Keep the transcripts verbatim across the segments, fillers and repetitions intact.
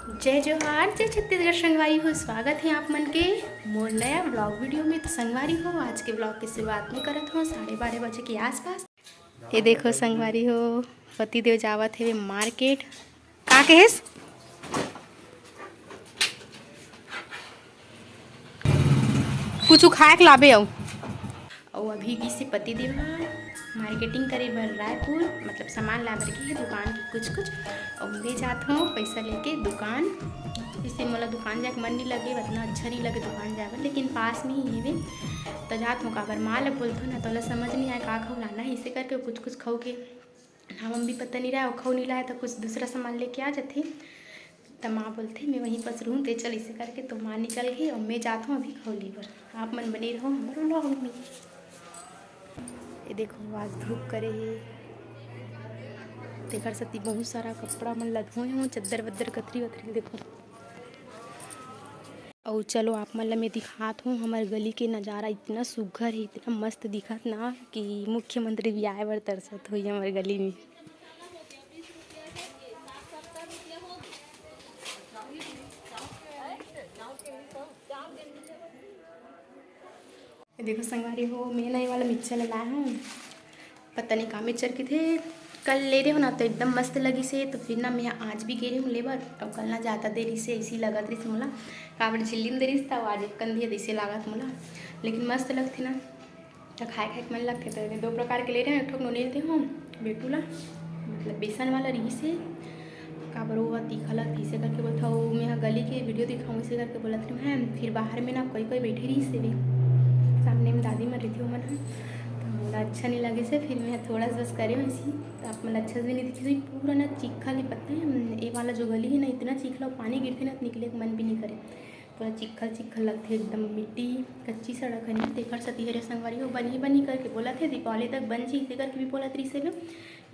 जय जोहार, जय छत्तीसगढ़ संगवारी हो, स्वागत हे आप मन के मोर नया vlog video में। तो संगवारी हो, आज के vlog के शुरुआत में करत हो साढ़े बारह बजे के आसपास। ये देखो संगवारी हो, पति देव जावत हे market। का कहेस? कुछ खाए के लाबे अउ। अउ अभी गिस हे पति देव ह marketing करे बर रायपुर, मतलब सामान लाए बर गे हे दुकान के कुछ कुछ। अउ मैं जात हूँ पैसा लेके दुकान। इसे मोला दुकान जाए के मन नहीं लगे, उतना अच्छा नहीं लगे दुकान जाए बर, लेकिन पास में ही हेवे। त जात हूँ, काबर माँ ल बोलथों ना, तोला समझ नहीं आए का खाऊ लाना है, इसे करके कुछ कुछ खाऊ के नाम भी पता नहीं रहा, अउ खाऊ नहीं लाए तो कुछ दूसरा सामान लेके आ जाते। त माँ बोलथे, "मैं वहीं पास रहूँ, ते चल," इसे करके तो माँ निकल गई अउ मैं जात हूँ अभी खाऊ ले बर। आप मन बने रहो हमारे vlog में। ये देखो, आज धूप करे हे, तेकर सेती बहुत सारा कपड़ा मन ला धोए हूँ, चद्दर वद्दर, कथरी वथरी। देखो, अउ चलो, आप मन ला मैं दिखात हूँ हमर गली के नजारा। इतना सुघर हे, इतना मस्त दिखत ना कि मुख्यमंत्री भी आए बर तरसत होही हमर गली में। ये देखो संगवारी हो, मैं ना ये वाला मिक्सचर ला लाए हूँ, पता नहीं का मिक्सचर किथे, कल ले रहे हो ना तो एकदम मस्त लगिस हे, तो फिर ना मैं आज भी गे रहे हूँ ले बर, तो कल ना जादा दे रहिस हे, ऐसी लगत रहिस मोला, काबर झिल्ली में दे रहिस था, आज एक कन दिए, ऐसे लागत मोला, लेकिन मस्त लगथे ना। त खाए खाए के मन लगथे, त एदे दो प्रकार के ले रहे हूँ, एक ठो नोनी ल दे हूँ बेटू ला, मतलब बेसन वाला रहिस हे, काबर वो तीखा लगथे, इसे करके बोलत हूँ, मैं ह गली के video दिखाऊँ, इसे करके बोलत रही मैं। फिर बाहर में ना कोई कोई बैठे रहिस हे, सामने में दादी मन रहिथे ओमन ह, त मोला अच्छा नहीं लगे से, फिर मैं ह थोड़ा सा बस करे हूँ ऐसी, त आप मन अच्छा से नहीं दिखे, पूरा ना चिखल ही पता है, ये वाला जो गली है ना, इतना चिखला, पानी गिरथे ना, त निकले के मन भी नहीं करे। पूरा चिक्खल चिक्खल लगथे, एकदम मिट्टी, कच्ची सड़क हे ना, तेकर सेती हरे संगवारी हो, बनही बनही करके बोलत हे, दीपावली तक बन जही, इसे करके भी बोलत रहिस हे,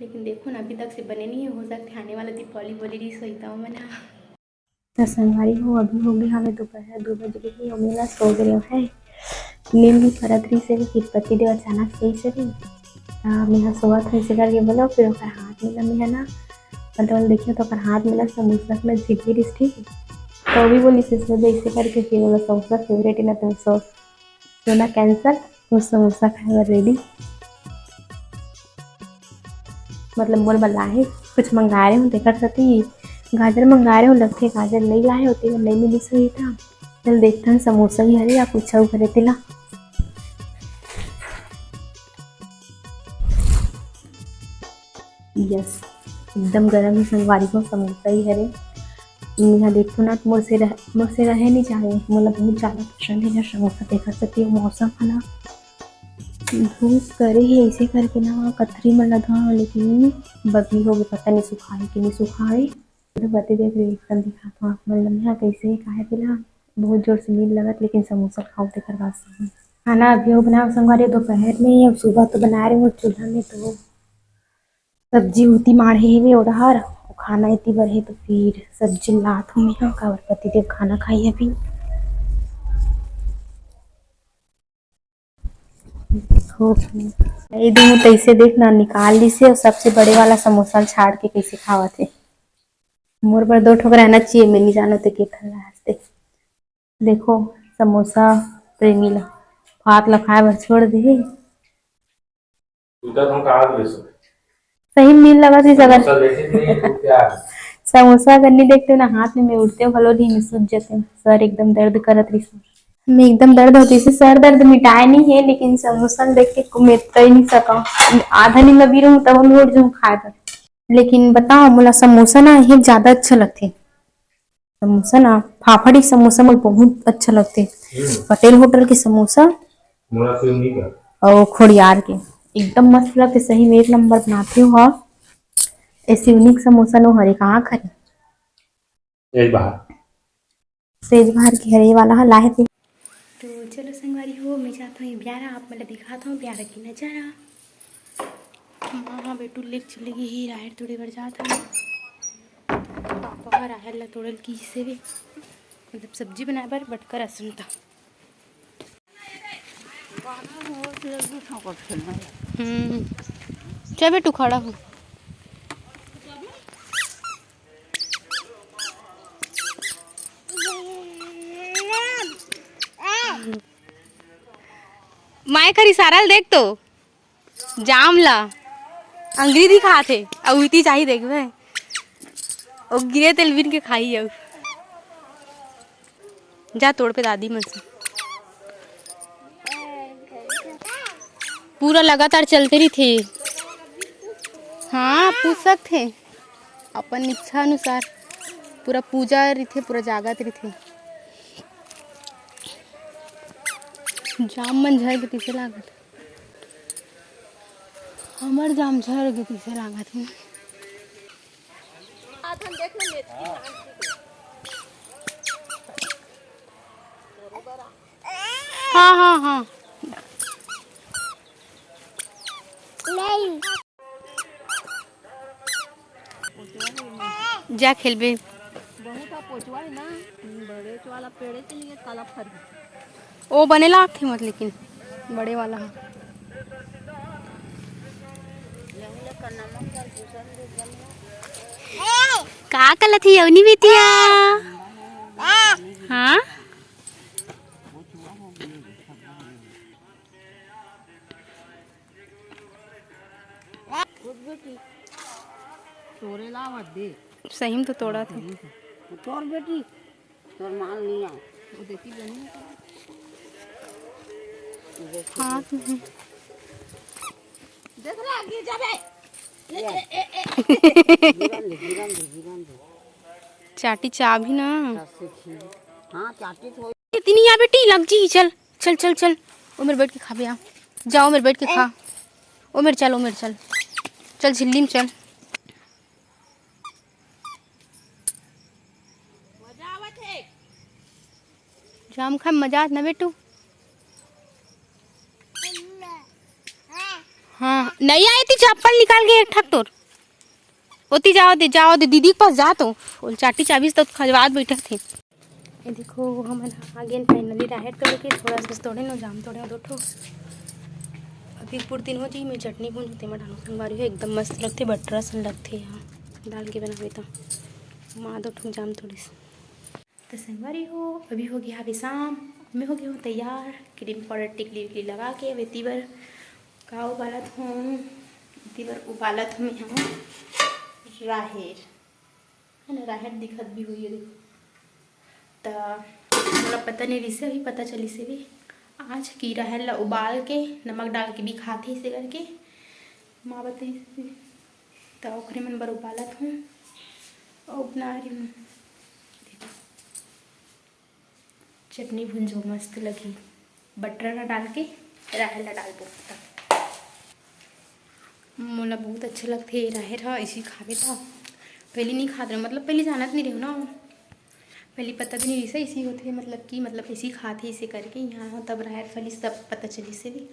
लेकिन देखो ना, अभी तक से बने नहीं हे, हो सकथे आने वाला दीपावली बोले रहिस होही त ओमन ह। त संगवारी हो, अभी हो गे हवे दोपहर दू बज गे हे, अउ मेला सो गे हे, नींद भी परत रहिस हे, फिर पति देव अचानक से अइसे भी, त मेहा सोवत हे, इसे करके बोलो, फिर ओकर हाथ में ना, मेहा ना, मतलब देखियो तो ओकर हाथ में ना समोसा के ना झिल्ली रहिस, ठीक है। तो भी बोलिस हे, "सोच, ऐसे करके फिर बोला, समोसा favourite है ना, तो सो, सोना cancel, वो समोसा खाए बर ready।" मतलब मोर बर लाए हे, कुछ मंगाए रहे हूँ, तेकर सेती गाजर मंगाए रहे हूँ, लगथे गाजर नहीं लाए होते, नहीं मिलिस होही था। चल देखथन, समोसा ही हरे या कुछ अउ हरे तेला। Yes, एकदम गरम ही संगवारी हो, समोसा ही हरे। इहाँ देखो ना, मोर से रह, मोर से रहे नहीं जाए, मोला बहुत ज्यादा पसंद है यार समोसा। देखत सती मौसम है ना, धूप करे है, इसे करके ना कथरी मन लगा, लेकिन बगली हो गए, पता नहीं सुखाए कि नहीं सुखाए। तो बते देख रही एकदम दिखात हूँ आप मन ल, यहाँ कैसे है, काहे तेला बहुत जोर से नींद लगत, लेकिन समोसा खाओ तेकर बाद से। खाना अभी हो बनाओ संगवारी दोपहर में, अब सुबह तो बना रहे हो चूल्हा में, तो सब्जी उती माढ़े हेवे ओडहर, खाना इति बर हे, तो फिर सब्जी लात हूँ मैं, हाँ, काबर पति देव खाना खाई अभी। देखो, ये दूनों तैसे देखना निकाल ली से, और सबसे बड़े वाला समोसा छाड़ के कैसे खावत है। मोर बर दो ठोक रहना चाहिए, मैं नहीं जानो ते के खा हंसते। देखो, समोसा प्रेमी ला भात ला खाए बर छोड़ दे। उधर हम कहाँ गए सर? सही में नींद लगा थी सगर। समोसा देखे थे, ये तो क्या है? समोसा अगर नहीं देखते ना, हाथ में, में उठते हो, भलो नहीं में सूझ जाते हो। सर एकदम दर्द करत रही सर। मैं एकदम दर्द होती थी, सर दर्द मिटाए नहीं है, लेकिन समोसा देख के को मैं उठ ही नहीं सका। आधा नींद लगी रहूं, तब हम उठ जाऊं खाए बर। लेकिन बताओ, मोला समोसा ना ये ज्यादा अच्छा लगथे। समोसा ना, फाफड़ी समोसा मोला बहुत अच्छा लगथे। हम्म। पटेल होटल के समोसा मोला शिवनी का। और खोड़ियार के एकदम मस्त लगथे, सही में एक नंबर बनाथे हो। ए शिवनी के समोसा नो हरे, कहाँ खरे? एक बाहर। सेज भर के हरे वाला ह लाहे थे। तो चलो संगवारी हो, मैं जात हूँ ब्यारा, आप मन ला दिखात हूँ ब्यारा के नजारा। माँ ह बेटू लेके चले गई ही, राहेर तोड़े बर जात हूँ। पापा ह राहेर ला तोड़ल की से भी, मतलब सब्जी बनाए बर बटकर असन था। हम्म, चल बेटू खड़ा हो। एकर इशारा ल देख तो, जाम ला अंगरी दिखात हे, अउ इति चाही देखबे, ओ गिरे तेल बिन के खाही अउ। जा तोड़ पे दादी मन से। पूरा लगातार चलते रहिथे। हाँ, पूछ सकथे। अपन इच्छा अनुसार पूरा पूजा रहिथे, पूरा जागत रहिथे। जाम मन झर के कइसे लागत? हमर जाम झर के कइसे लागत हे? हाँ, हाँ, हाँ। नहीं। जा खेलबे। बहुत हा पोचवा है ना, बड़े वाला पेड़े के लिए काला फर। ओ बने लागथे मत, लेकिन बड़े वाला हा। का कलत ही अवनी बिटिया? हाँ। तोरे लावत दे। सही में तो तोड़ा थे। तोर बेटी, तोर माल नहीं आए। वो देखी बनी। हाँ। देख रहा, गिर जाबे। गिरन दे, गिरन दे, गिरन दे। चाटी चाबी ना। हाँ, चाटी तो इतनी आ बेटी, लग जी, चल, चल, चल, चल। ओ मेरे बैठ के खाबे आ। जाओ मेरे बैठ के खा। ओ मेरे चल, ओ मेरे चल। चल झिल्ली में चल। जाम खाए में मजा आत ना बेटू। हाँ, नहीं आई थी चप्पल निकाल के एक ठक तोर। ओती जाओ दे, जाओ दे, दीदी के पास जा तो। ओल चाटी चाबीस तो खजवात बैठा थे। ये देखो, हमन आ गेन finally राहेर तोड़ के। थोड़ा सा बस तोड़े न, जाम तोड़े दो ठो। अभी पूरा दिन हो जी, मैं चटनी भूंजू, तेमा डालू संगवारी हो, एकदम मस्त लगथे, बटरा सन लगथे यहाँ डाल के बनावे तो। माँ दो ठो जाम तोड़िस। तो संगवारी हो, अभी हो गया अभी शाम, मैं हो गया हूँ तैयार, क्रीम पाउडर टिकली विकली लगा के। अभी तीबर का उबालत हूँ, तीबर उबालत हूँ मैं यहाँ राहेर, है ना, राहेर दिखत भी हुई है, देखो। त मोला पता नहीं रिसे, अभी पता चलिस हे भी आज कि राहेर ला उबाल के नमक डाल के भी खाथे इसे करके माँ बताइस। त ओखरे मन बर उबालत हूँ अउ बना रही हूँ। चटनी भुंजो मस्त लगही, बटरा ला डाल के राहेर ला डालबो त। मोला बहुत अच्छा लगथे राहेर ह, इसी खाबे त। पहली नहीं खात रहे, मतलब पहली जानत नहीं रहे ना, पहली पता भी नहीं रिसे इसी होथे, मतलब कि मतलब इसी खाथे इसे करके यहाँ तब राहेर फलिस तब पता चलिस हे भी।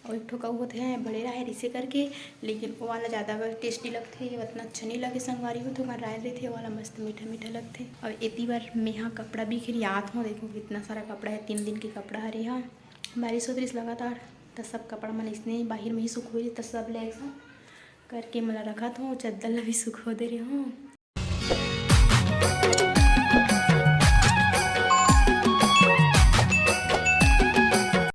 अउ एक ठो कऊ होथे बड़े राहेर इसे करके, लेकिन वो वाला ज़्यादा टेस्टी लगथे, ये उतना अच्छा नहीं लगे संगवारी हो। तो राहेर रहिथे, वो वाला मस्त मीठा मीठा लगथे। अउ एती बर मेहा कपड़ा बिखरियात हूँ, देखो कितना सारा कपड़ा है, तीन दिन के कपड़ा हरे हा, बारिश होत रहिस लगातार, त सब कपड़ा मन इसने बाहिर में ही सुखोई रहिस, त सब ले ऐसा करके मोला रखत हूँ, चद्दर ला भी सुखो दे रहे हूँ।